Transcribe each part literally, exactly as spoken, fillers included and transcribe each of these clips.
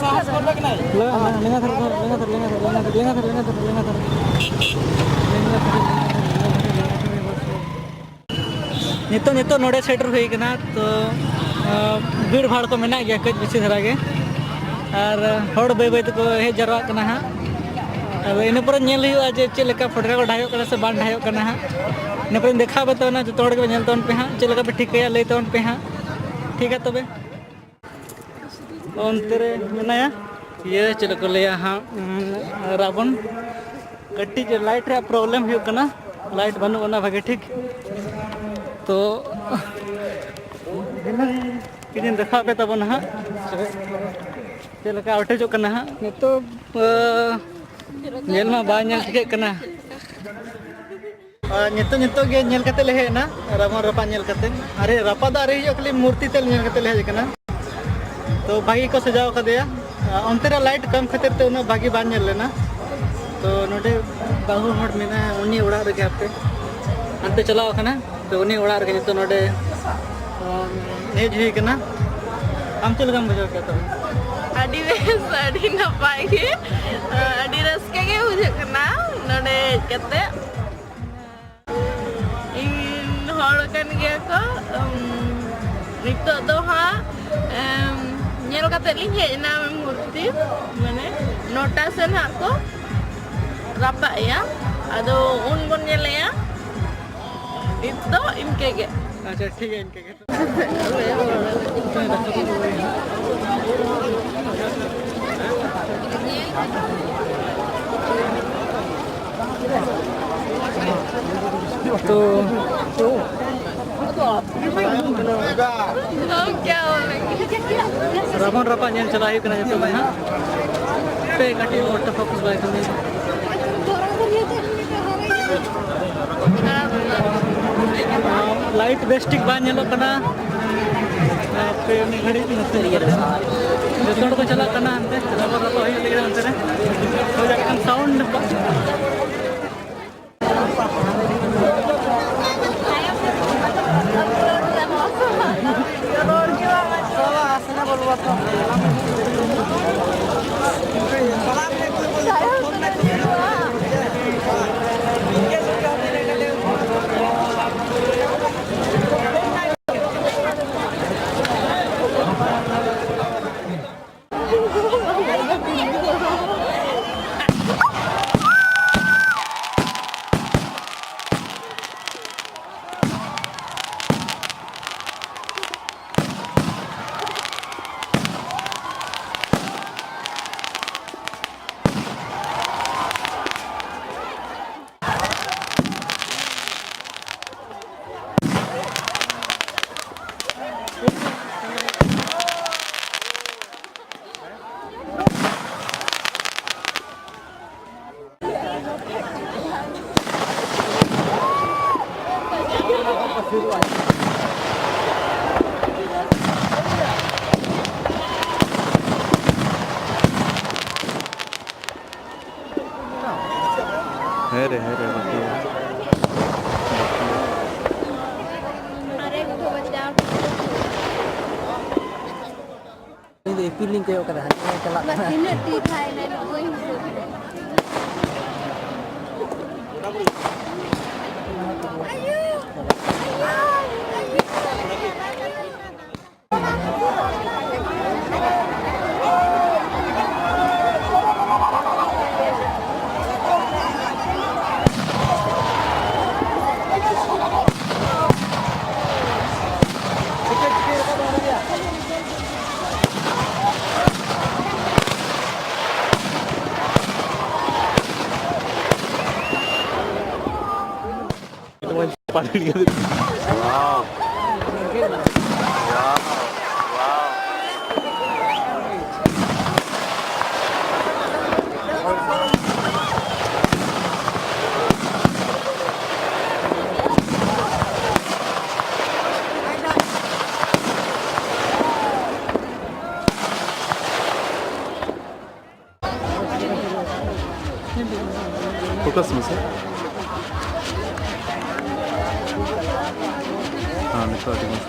ᱞᱮᱸᱜᱟ ᱫᱷᱟᱨᱮ, ᱞᱮᱸᱜᱟ ᱫᱷᱟᱨᱮ, ᱞᱮᱸᱜᱟ ᱫᱷᱟᱨᱮ᱾ ᱱᱤᱛᱚᱜ, ᱱᱤᱛᱚᱜ ᱱᱚᱰᱮ ᱥᱮᱴᱮᱨ ᱦᱩᱭ ᱠᱟᱱᱟ, ᱛᱚ, ᱟᱸ, ᱵᱷᱤᱲ ᱵᱷᱟᱲ ᱠᱚ ᱢᱮᱱᱟᱜ ᱜᱮᱭᱟ ᱠᱟᱹᱡ ᱵᱮᱥᱤ ᱫᱷᱟᱨᱟ ᱜᱮ, ᱟᱨ ᱦᱚᱲ ᱵᱟᱹᱭ ᱵᱟᱹᱭ ᱛᱮᱠᱚ ᱦᱮᱡ ᱡᱟᱨᱣᱟᱜ ᱠᱟᱱᱟ ᱦᱟᱸᱜ᱾ ᱟᱫᱚ ᱤᱱᱟᱹ ᱯᱚᱨᱮ ᱧᱮᱞ ᱦᱩᱭᱩᱜᱼᱟ ᱡᱮ ᱪᱮᱫ ᱞᱮᱠᱟ ᱯᱷᱚᱴᱠᱟ ᱠᱚ ᱰᱷᱟᱭᱚᱜ ᱠᱟᱱᱟ ᱥᱮ ᱵᱟᱝ ᱰᱷᱟᱭᱚᱜ ᱠᱟᱱᱟ ᱦᱟᱸᱜ᱾ ᱤᱱᱟᱹ ᱯᱚᱨᱮᱧ ᱫᱮᱠᱷᱟᱣ ᱟᱯᱮ ᱛᱟᱵᱚᱱᱟ, ᱡᱚᱛᱚ ᱦᱚᱲ ᱜᱮᱯᱮ ᱧᱮᱞ ᱛᱟᱵᱚᱱ ᱯᱮ ᱦᱟᱸᱜ, ᱪᱮᱫ ᱞᱮᱠᱟ ᱯᱮ ᱴᱷᱤᱠᱟᱹᱭᱟ ᱞᱟᱹᱭ ᱛᱟᱵᱚᱱ ᱯᱮ ᱦᱟᱸᱜ, ᱴᱷᱤᱠ ᱜᱮᱭᱟ ᱛᱚᱵᱮ᱾ ᱚᱱᱛᱮ ᱨᱮ ᱢᱮᱱᱟᱭᱟ, ᱤᱭᱟᱹ, ᱪᱮᱫ ᱠᱚ ᱞᱟᱹᱭᱟ ᱦᱟᱸᱜ, ᱩᱸ, ᱨᱟᱵᱚᱱ᱾ ᱠᱟᱹᱴᱤᱡ ᱞᱟᱭᱤᱴ ᱨᱮᱭᱟᱜ ᱯᱨᱚᱵᱞᱮᱢ ᱦᱩᱭᱩᱜ ᱠᱟᱱᱟ, ᱞᱟᱭᱤᱴ ᱵᱟᱹᱱᱩᱜ ᱟᱱᱟ ᱵᱷᱟᱜᱮ ᱴᱷᱤᱠ᱾ ᱛᱚ, ᱤᱧ ᱫᱮᱠᱷᱟᱣ ᱯᱮ ᱛᱟᱵᱚᱱᱟ ᱦᱟᱸᱜ, ᱪᱮᱫ ᱞᱮᱠᱟ ᱟᱣᱴᱮᱡᱚᱜ ᱠᱟᱱᱟ ᱦᱟᱸᱜ ᱱᱤᱛᱚᱜ᱾ ᱟᱸ, ᱧᱮᱞ ᱢᱟ ᱵᱟᱭ ᱧᱮᱞ ᱴᱷᱤᱠᱟᱹᱜ ᱠᱟᱱᱟ᱾ ᱟᱨ ᱱᱤᱛᱚᱜ, ᱱᱤᱛᱚᱜ ᱜᱮ ᱧᱮᱞ ᱠᱟᱛᱮ ᱞᱮ ᱦᱮᱡ ᱮᱱᱟ, ᱨᱟᱵᱚᱱ ᱨᱟᱯᱟᱜ ᱧᱮᱞ ᱠᱟᱛᱮ᱾ ᱟᱨᱮ, ᱨᱟᱯᱟᱜ ᱫᱚ ᱟᱹᱣᱨᱤ ᱦᱩᱭᱩᱜᱼᱟ, ᱠᱷᱟᱹᱞᱤ ᱢᱩᱨᱛᱤ ᱛᱮᱫ ᱧᱮᱞ ᱠᱟᱛᱮ ᱞᱮ ᱦᱮᱡ ᱟᱠᱟᱱᱟ᱾ ᱛᱚ, ᱵᱷᱟᱜᱮ ᱠᱚ ᱥᱟᱡᱟᱣ ᱠᱟᱫᱮᱭᱟ᱾ ᱟᱨ ᱚᱱᱛᱮ ᱨᱮ ᱞᱟᱭᱤᱴ ᱠᱚᱢ ᱠᱷᱟᱹᱛᱤᱨ ᱛᱮ ᱩᱱᱟᱹᱜ ᱵᱷᱟᱜᱮ ᱵᱟᱝ ᱧᱮᱞ ᱞᱮᱱᱟ᱾ ᱛᱚ, ᱱᱚᱰᱮ ᱵᱟᱹᱦᱩ ᱦᱚᱲ ᱢᱮᱱᱟᱭᱟ, ᱩᱱᱤ ᱚᱲᱟᱜ ᱨᱮᱜᱮ ᱦᱟᱯᱮ ᱦᱟᱱᱛᱮ ᱪᱟᱞᱟᱣ ᱟᱠᱟᱱᱟ᱾ ᱛᱚ, ᱩᱱᱤ ᱚᱲᱟᱜ ᱨᱮᱜᱮ ᱱᱤᱛᱚᱜ ᱱᱚᱰᱮ, ᱟᱢ, ᱦᱮᱡ ᱦᱩᱭ ᱠᱟᱱᱟ᱾ ᱟᱢ ᱪᱮᱫ ᱞᱮᱠᱟᱢ ᱵᱩᱡᱷᱟᱹᱣ ᱠᱮᱫᱟ ᱛᱚᱵᱮ? ᱟᱹᱰᱤ ᱵᱮᱥ, ᱟᱹᱰᱤ ᱱᱟᱯᱟᱭ ᱜᱮ, ᱟᱹᱰᱤ ᱨᱟᱹᱥᱠᱟᱹ ᱜᱮ ᱵᱩᱡᱷᱟᱹᱜ ᱠᱟᱱᱟ ᱱᱚᱰᱮ ᱦᱮᱡ ᱠᱟᱛᱮ᱾ ᱤᱧ ᱦᱚᱲ ᱠᱟᱱ ᱜᱮᱭᱟ ᱠᱚ, ᱩᱢ, ᱱᱤᱛᱚᱜ ᱫᱚ ᱦᱟᱸᱜ, ᱮᱢ, ᱧᱮᱞ ᱠᱟᱛᱮ ᱞᱤᱧ ᱦᱮᱡ ᱮᱱᱟ ᱢᱩᱨᱛᱤ, ᱢᱟᱱᱮ ᱱᱚᱴᱟ ᱥᱮᱱ ᱦᱟᱸᱜ ᱠᱚ ᱨᱟᱯᱟᱜ ᱮᱭᱟ, ᱟᱫᱚ ᱩᱱ ᱵᱚᱱ ᱧᱮᱞᱮᱭᱟ᱾ ᱱᱤᱛ ᱫᱚ ᱤᱱᱠᱟᱹ ᱜᱮ᱾ ᱟᱪᱪᱷᱟ, ᱴᱷᱤᱠ ᱜᱮᱭᱟ, ᱤᱱᱠᱟᱹ ᱜᱮ᱾ ᱛᱚ, ᱦᱚᱸ, ᱠᱭᱟ ᱦᱳ ᱜᱟᱭᱟ? ᱨᱟᱵᱚᱱ ᱨᱟᱯᱟᱜ ᱧᱮᱞ ᱪᱟᱞᱟᱜ ᱦᱩᱭᱩᱜ ᱠᱟᱱᱟ ᱱᱤᱛᱚᱜ ᱫᱚ ᱦᱟᱸᱜ᱾ ᱯᱮ ᱠᱟᱹᱴᱤᱡ ᱚᱴᱳ ᱯᱷᱳᱠᱟᱥ ᱵᱟᱭ ᱠᱟᱹᱢᱤᱭᱮᱫᱟ᱾ ᱞᱟᱭᱤᱴ ᱵᱮᱥ ᱴᱷᱤᱠ ᱵᱟᱝ ᱧᱮᱞᱚᱜ ᱠᱟᱱᱟ᱾ ᱦᱟᱯᱮ ᱢᱤᱫ ᱜᱷᱟᱹᱲᱤᱡ ᱱᱚᱛᱮ ᱤᱭᱟᱹ ᱨᱮ᱾ ᱡᱚᱛᱚ ᱦᱚᱲ ᱠᱚ ᱪᱟᱞᱟᱜ ᱠᱟᱱᱟ ᱦᱟᱱᱛᱮ, ᱨᱟᱵᱚᱱ ᱨᱟᱯᱟᱜ ᱦᱩᱭᱩᱜ ᱞᱟᱹᱜᱤᱫ ᱚᱱᱛᱮ ᱨᱮ᱾ ᱦᱳᱭ, ᱮᱠᱫᱚᱢ ᱥᱟᱣᱩᱱᱰ᱾ ᱦᱮᱸ ᱨᱮ, ᱦᱮᱸ ᱨᱮ, ᱵᱟᱹᱠᱤ᱾ ᱤᱧ ᱫᱚ ᱤᱯᱤᱞ ᱞᱤᱧ ᱠᱚᱭᱚᱜ ᱠᱟᱫᱟ, ᱦᱟᱱᱛᱮ ᱪᱟᱞᱟᱜ ᱠᱟᱱᱟ᱾ ᱛᱤᱱᱟᱹᱜ ᱴᱤ ᱛᱟᱦᱮᱱᱟ ᱱᱚᱜᱼᱚᱭ ᱦᱤᱥᱟᱹᱵ ᱨᱮ᱾ ᱯᱷᱳᱠᱟᱥ ᱢᱮᱥᱮ᱾ ᱦᱮᱸ, ᱱᱤᱛᱚᱜ ᱟᱹᱰᱤ ᱢᱚᱡᱽ᱾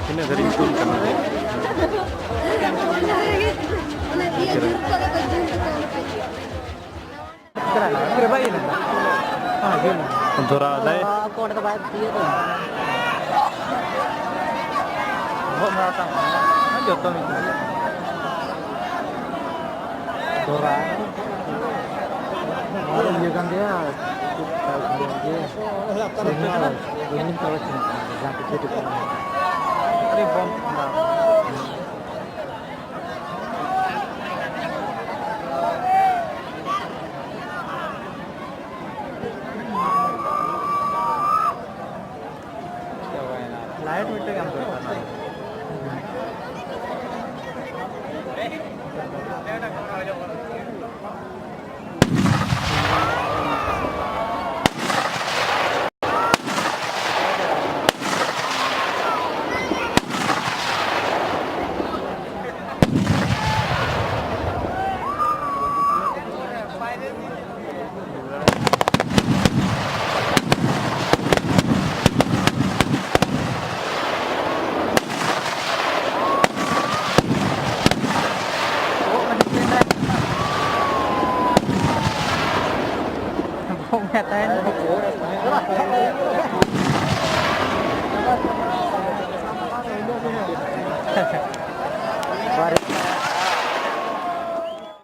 ᱛᱤᱱᱟᱹᱜ ᱜᱷᱟᱹᱲᱤᱡ ᱧᱩᱛᱩᱢ ᱠᱟᱱᱟ? ᱫᱷᱚᱨᱟᱣ ᱫᱟᱭ᱾ ᱵᱚᱦᱚᱜ ᱢᱟ ᱛᱟᱢ ᱡᱚᱛᱚ ᱢᱤᱫ ᱜᱮ᱾ ᱫᱷᱚᱨᱟᱣ᱾ ᱱᱚᱣᱟ ᱫᱚ ᱤᱭᱟᱹ ᱠᱟᱱ ᱜᱮᱭᱟ᱾ ᱟᱹᱰᱤ ᱵᱚᱢ ᱠᱷᱟᱱ ᱫᱚ᱾ ᱞᱟᱭᱤᱴ ᱢᱤᱫᱴᱮᱱ ᱮᱢ ᱫᱚᱨᱠᱟᱨ᱾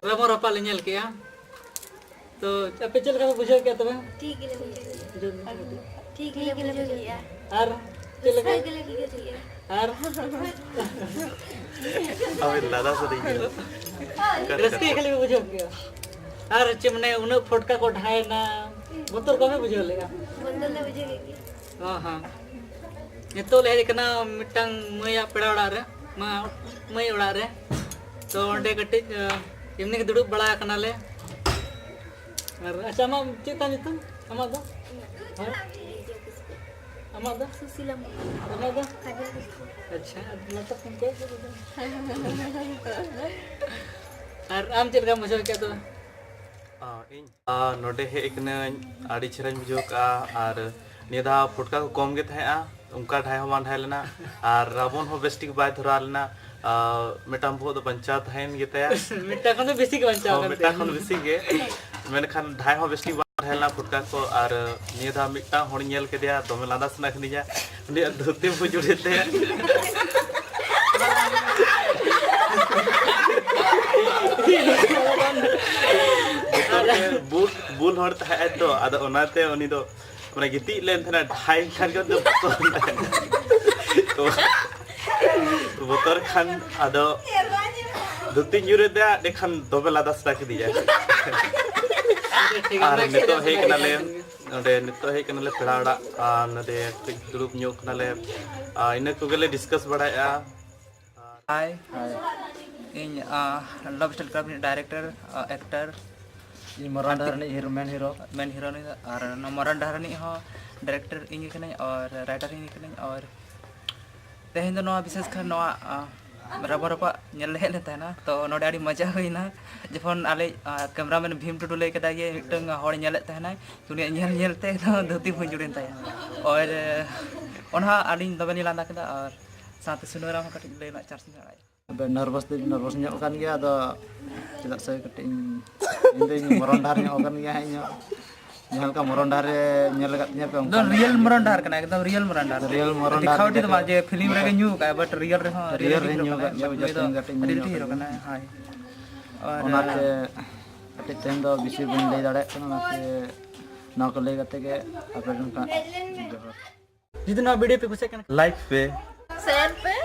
ᱨᱟᱵᱚ ᱨᱟᱯᱟᱜ ᱞᱮ ᱧᱮᱞ ᱠᱮᱜᱼᱟ᱾ ᱛᱚ ᱟᱯᱮ ᱪᱮᱫ ᱞᱮᱠᱟ ᱯᱮ ᱵᱩᱡᱷᱟᱹᱣ ᱠᱮᱜᱼᱟ ᱛᱚᱵᱮ? ᱴᱷᱤᱠ ᱜᱮᱞᱮ ᱵᱩᱡᱷᱟᱹᱣ ᱠᱮᱜᱼᱟ᱾ ᱴᱷᱤᱠ ᱜᱮᱞᱮ ᱵᱩᱡᱷᱟᱹᱣ ᱠᱮᱜᱼᱟ᱾ ᱟᱨ ᱪᱮᱫ ᱞᱮᱠᱟ? ᱨᱟᱹᱥᱠᱟᱹ ᱜᱮᱞᱮ ᱵᱩᱡᱷᱟᱹᱣ ᱠᱮᱜᱼᱟ᱾ ᱟᱨ ᱦᱳᱭ, ᱞᱟᱸᱫᱟ ᱥᱟᱹᱨᱤ ᱜᱮ᱾ ᱨᱟᱹᱥᱠᱟᱹ ᱠᱷᱟᱹᱞᱤ ᱯᱮ ᱵᱩᱡᱷᱟᱹᱣ ᱠᱮᱜᱼᱟ᱾ ᱟᱨ ᱪᱮᱫ ᱢᱟᱱᱮ ᱩᱱᱟᱹᱜ ᱯᱷᱚᱴᱠᱟ ᱠᱚ ᱰᱷᱟᱭᱮᱱᱟ, ᱵᱚᱛᱚᱨ ᱵᱟᱯᱮ ᱵᱩᱡᱷᱟᱹᱣ ᱞᱮᱜᱼᱟ? ᱵᱚᱛᱚᱨ ᱞᱮ ᱵᱩᱡᱷᱟᱹᱣ ᱠᱮᱫ ᱜᱮᱭᱟ᱾ ᱦᱚᱸ, ᱦᱚᱸ᱾ ᱱᱤᱛᱚᱜ ᱞᱮ ᱦᱮᱡ ᱟᱠᱟᱱᱟ ᱢᱤᱫᱴᱟᱝ ᱢᱟᱹᱭᱟᱜ ᱯᱮᱲᱟ ᱚᱲᱟᱜ ᱨᱮ, ᱢᱟ-, ᱢᱟᱹᱭ ᱚᱲᱟᱜ ᱨᱮ᱾ ᱛᱚ ᱚᱸᱰᱮ ᱠᱟᱹᱴᱤᱡ, ᱮ, ᱮᱢᱱᱤ ᱜᱮ ᱫᱩᱲᱩᱵ ᱵᱟᱲᱟ ᱟᱠᱟᱱᱟᱞᱮ᱾ ᱟᱨ ᱟᱪᱪᱷᱟ, ᱟᱢᱟᱜ ᱪᱮᱫ ᱛᱟᱢ ᱧᱩᱛᱩᱢ? ᱟᱢᱟᱜ ᱫᱚ? ᱦᱮᱸ? ᱟᱢᱟᱜ ᱫᱚ? ᱥᱩᱥᱤᱞᱟ ᱢᱩᱨᱢᱩ᱾ ᱟᱢᱟᱜ ᱫᱚ? ᱠᱟᱡᱚᱞ ᱠᱤᱥᱠᱩ᱾ ᱟᱪᱪᱷᱟ, ᱟᱨ ᱞᱟᱛᱟᱨ ᱠᱷᱚᱱ ᱠᱚᱭᱚᱜ ᱫᱚ ᱵᱟᱝ᱾ ᱟᱨ ᱟᱢ ᱪᱮᱫ ᱞᱮᱠᱟᱢ ᱵᱩᱡᱷᱟᱹᱣ ᱠᱮᱫ ᱛᱚᱵᱮ? ᱚ, ᱤᱧ, ᱟ, ᱱᱚᱰᱮ ᱦᱮᱡ ᱠᱟᱹᱱᱟᱹᱧ, ᱟᱹᱰᱤ ᱪᱮᱦᱨᱟᱧ ᱵᱩᱡᱷᱟᱹᱣ ᱠᱟᱜᱼᱟ᱾ ᱟᱨ ᱱᱤᱭᱟᱹ ᱫᱷᱟᱣ ᱯᱷᱩᱴᱠᱟ ᱠᱚ ᱠᱚᱢ ᱜᱮ ᱛᱟᱦᱮᱸᱜᱼᱟ, ᱚᱱᱠᱟ ᱰᱷᱟᱭ ᱦᱚᱸ ᱵᱟᱝ ᱰᱷᱟᱭ ᱞᱮᱱᱟ᱾ ᱟᱨ ᱨᱟᱵᱚᱱ ᱦᱚᱸ ᱵᱮᱥ ᱴᱷᱤᱠ ᱵᱟᱭ ᱫᱷᱚᱨᱟᱣ ᱞᱮᱱᱟ᱾ ᱟ, ᱢᱤᱫᱴᱟᱝ ᱵᱚᱦᱚᱜ ᱫᱚ ᱵᱟᱧᱪᱟᱣ ᱛᱟᱦᱮᱸᱭᱮᱱ ᱜᱮᱛᱟᱭᱟ᱾ ᱢᱤᱫᱴᱟᱝ ᱠᱷᱚᱱ ᱫᱚ ᱵᱮᱥᱤ ᱜᱮ ᱵᱟᱧᱪᱟᱣ ᱦᱚᱸ, ᱠᱟᱱ ᱢᱤᱫᱴᱟᱝ ᱛᱟᱭᱟ᱾ ᱠᱷᱚᱱ ᱵᱮᱥᱤ ᱜᱮ᱾ ᱢᱮᱱᱠᱷᱟᱱ ᱰᱷᱟᱭ ᱦᱚᱸ ᱵᱮᱥ ᱴᱷᱤᱠ ᱵᱟᱝ ᱰᱷᱟᱭ ᱞᱮᱱᱟ ᱯᱷᱩᱴᱠᱟ ᱠᱚ᱾ ᱟᱨ ᱱᱤᱭᱟᱹ ᱫᱷᱟᱣ ᱢᱤᱫᱴᱟᱝ ᱦᱚᱲᱤᱧ ᱧᱮᱞ ᱠᱮᱫᱮᱭᱟ, ᱫᱚᱢᱮ ᱞᱟᱸᱫᱟ ᱥᱟᱱᱟ ᱠᱤᱫᱤᱧᱟ᱾ ᱩᱱᱤᱭᱟᱜ ᱫᱷᱩᱛᱤ ᱵᱩᱡᱩᱲ ᱮᱱ ᱛᱟᱭᱟ᱾ ᱵᱚᱛᱚᱨ ᱛᱮ ᱵᱩᱞ, ᱵᱩᱞ ᱦᱚᱲ ᱛᱟᱦᱮᱸᱜ ᱟᱭ ᱛᱚ, ᱟᱫᱚ ᱚᱱᱟᱛᱮ ᱩᱱᱤ ᱫᱚ ᱢᱟᱱᱮ ᱜᱤᱛᱤᱡ ᱞᱮᱱ ᱛᱟᱦᱮᱱᱟ, ᱰᱷᱟᱭ ᱠᱷᱟᱱ ᱜᱮ ᱩᱱᱤ ᱫᱚ ᱵᱚᱛᱚᱨ ᱮᱱ ᱛᱟᱭᱟ᱾ ᱛᱚ ᱵᱚᱛᱚᱨ ᱠᱷᱟᱱ ᱟᱫᱚ ᱫᱷᱩᱛᱤ ᱧᱩᱨ ᱮᱫᱟ, ᱮᱸᱰᱮᱠᱷᱟᱱ ᱫᱚᱢᱮ ᱞᱟᱸᱫᱟ ᱥᱟᱱᱟ ᱠᱤᱫᱤᱧᱟ᱾ ᱟᱨ ᱱᱤᱛᱚᱜ ᱦᱮᱡ ᱠᱟᱱᱟᱞᱮ ᱱᱚᱰᱮ, ᱱᱤᱛᱚᱜ ᱦᱮᱡ ᱠᱟᱱᱟᱞᱮ ᱯᱮᱲᱟ ᱚᱲᱟᱜ, ᱟᱨ ᱱᱚᱰᱮ ᱠᱟᱹᱡ ᱫᱩᱲᱩᱵ ᱧᱚᱜ ᱠᱟᱱᱟᱞᱮ᱾ ᱟᱨ ᱤᱱᱟᱹ ᱠᱚᱜᱮᱞᱮ ᱰᱤᱥᱠᱟᱥ ᱵᱟᱲᱟᱭᱮᱫᱼᱟ᱾ ᱦᱟᱭ, ᱤᱧ, ᱟᱸ, Love Star Club ᱨᱤᱱᱤᱡ ᱰᱟᱭᱨᱮᱠᱴᱚᱨ, ᱟᱸ, ᱮᱠᱴᱚᱨ, ᱤᱧ ᱢᱟᱨᱟᱝ ᱟᱨ ᱰᱟᱦᱟᱨ ᱨᱤᱱᱤᱡ ᱦᱤᱨᱳ, ᱢᱮᱱ ᱦᱤᱨᱳ᱾ ᱢᱮᱱ ᱦᱤᱨᱳ ᱱᱩᱭ ᱫᱚ, ᱟᱨ ᱱᱚᱣᱟ ᱢᱟᱨᱟᱝ ᱰᱟᱦᱟᱨ ᱨᱤᱱᱤᱡ ᱦᱚᱸ ᱰᱟᱭᱨᱮᱠᱴᱚᱨ ᱤᱧ ᱜᱮ ᱠᱟᱹᱱᱟᱹᱧ, ᱟᱨ ᱨᱟᱭᱴᱟᱨ ᱤᱧ ᱜᱮ ᱠᱟᱹᱱᱟᱹᱧ, ᱟᱨ ᱛᱮᱦᱮᱧ ᱫᱚ ᱱᱚᱣᱟ ᱵᱤᱥᱮᱥ ᱠᱟᱨ ᱱᱚᱣᱟ, ᱟᱸ, ᱨᱟᱵᱚᱱ ᱨᱟᱯᱟᱜ ᱧᱮᱞ ᱞᱮ ᱦᱮᱡ ᱞᱮᱱ ᱛᱟᱦᱮᱱᱟ, ᱛᱚ ᱱᱚᱰᱮ ᱟᱹᱰᱤ ᱢᱚᱡᱟ ᱦᱩᱭᱱᱟ᱾ ᱡᱚᱠᱷᱚᱱ ᱟᱞᱮ, ᱟᱸ, cameraman ᱵᱷᱤᱢ ᱴᱩᱰᱩ ᱞᱟᱹᱭ ᱠᱮᱫᱟ ᱡᱮ ᱢᱤᱫᱴᱟᱝ ᱦᱚᱲ ᱧᱮᱞᱮᱫ ᱛᱟᱦᱮᱱᱟᱭ, ᱩᱱᱤᱭᱟᱜ ᱧᱮᱞ ᱧᱮᱞ ᱛᱮ ᱫᱷᱩᱛᱤ ᱵᱩᱡᱩᱲᱮᱱ ᱛᱟᱭᱟ᱾ ᱟᱨ ᱚᱱᱟ ᱟᱹᱰᱤᱧ ᱫᱚᱢᱮᱞᱤᱧ ᱞᱟᱸᱫᱟ ᱠᱮᱫᱟ, ᱟᱨ ᱥᱟᱶᱛᱮ ᱥᱩᱱᱟᱹᱨᱟᱢ ᱦᱚᱸ ᱠᱟᱹᱴᱤᱡ ᱞᱟᱹᱭ ᱨᱮᱱᱟᱜ ᱪᱟᱱᱥ ᱤᱧ ᱟᱲᱟᱜ᱾ ᱟᱫᱚ ᱱᱟᱨᱵᱷᱟᱥ ᱫᱚᱧ ᱱᱟᱨᱵᱷᱟᱥ ᱧᱚᱜ ᱟᱠᱟᱱ ᱜᱮᱭᱟ, ᱟᱫᱚ ᱪᱮᱫᱟᱜ ᱥᱮ ᱠᱟᱹᱴᱤᱡ ᱤᱧ, ᱤᱧ ᱫᱚᱧ ᱢᱚᱨᱚᱱ ᱰᱟᱦᱟᱨ ᱧᱚᱜ ᱟᱠᱟᱱ ᱜᱮᱭᱟ ᱦᱟᱸᱜ ᱤᱧ ᱦᱚᱸ᱾ ᱡᱟᱦᱟᱸ ᱞᱮᱠᱟ ᱢᱚᱨᱚᱱ ᱰᱟᱦᱟᱨ ᱨᱮ ᱧᱮᱞ ᱟᱠᱟᱫ ᱛᱤᱧᱟᱹ ᱯᱮ, ᱚᱱᱠᱟ ᱫᱚ ᱨᱤᱭᱮᱞ ᱢᱚᱨᱚᱱ ᱰᱟᱦᱟᱨ ᱠᱟᱱᱟ, ᱮᱠᱫᱚᱢ ᱨᱤᱭᱮᱞ ᱢᱚᱨᱚᱱ ᱰᱟᱦᱟᱨ᱾ ᱨᱤᱭᱮᱞ ᱢᱚᱨᱚᱱ ᱰᱟᱦᱟᱨ ᱫᱮᱠᱷᱟᱣ ᱫᱤ ᱫᱚ ᱵᱟᱝ, ᱡᱮ ᱯᱷᱤᱞᱢ ᱨᱮᱜᱮ ᱧᱩ ᱠᱟᱜᱼᱟ, but ᱨᱤᱭᱮᱞ ᱨᱮᱦᱚᱸ ᱨᱤᱭᱮᱞ ᱧᱩ ᱨᱮ ᱠᱟᱜᱼᱟ, ᱧᱩ ᱠᱟᱜᱼᱟ, ᱱᱩᱭ ᱫᱚ ᱡᱟᱹᱥᱛᱤ ᱠᱟᱹᱴᱤᱡ ᱧᱩ ᱟᱹᱰᱤ ᱧᱩ ᱦᱤᱨᱳ ᱠᱟᱜᱼᱟ᱾ ᱠᱟᱱᱟᱭ᱾ ᱦᱳᱭ᱾ ᱟᱨ ᱚᱱᱟᱛᱮ ᱠᱟᱹᱴᱤᱡ ᱛᱮᱦᱮᱧ ᱫᱚ ᱵᱮᱥᱤ ᱵᱟᱹᱧ ᱞᱟᱹᱭ ᱫᱟᱲᱮᱭᱟᱜ ᱠᱟᱱᱟ, ᱚᱱᱟᱛᱮ ᱱᱚᱣᱟ ᱠᱚ ᱞᱟᱹᱭ ᱠᱟᱛᱮ ᱜᱮ ᱟᱯᱮ ᱴᱷᱮᱱ ᱠᱷᱚᱱ ᱡᱚᱦᱟᱨ᱾ ᱡᱩᱫᱤ ᱱᱚᱣᱟ ᱵᱷᱤᱰᱤᱭᱳ ᱯᱮ ᱠᱩᱥᱤᱭᱟᱜ ᱠᱟᱱᱟ, ᱞᱟᱭᱤᱠ ᱯᱮ, ᱥᱮᱭᱟᱨ ᱯᱮ,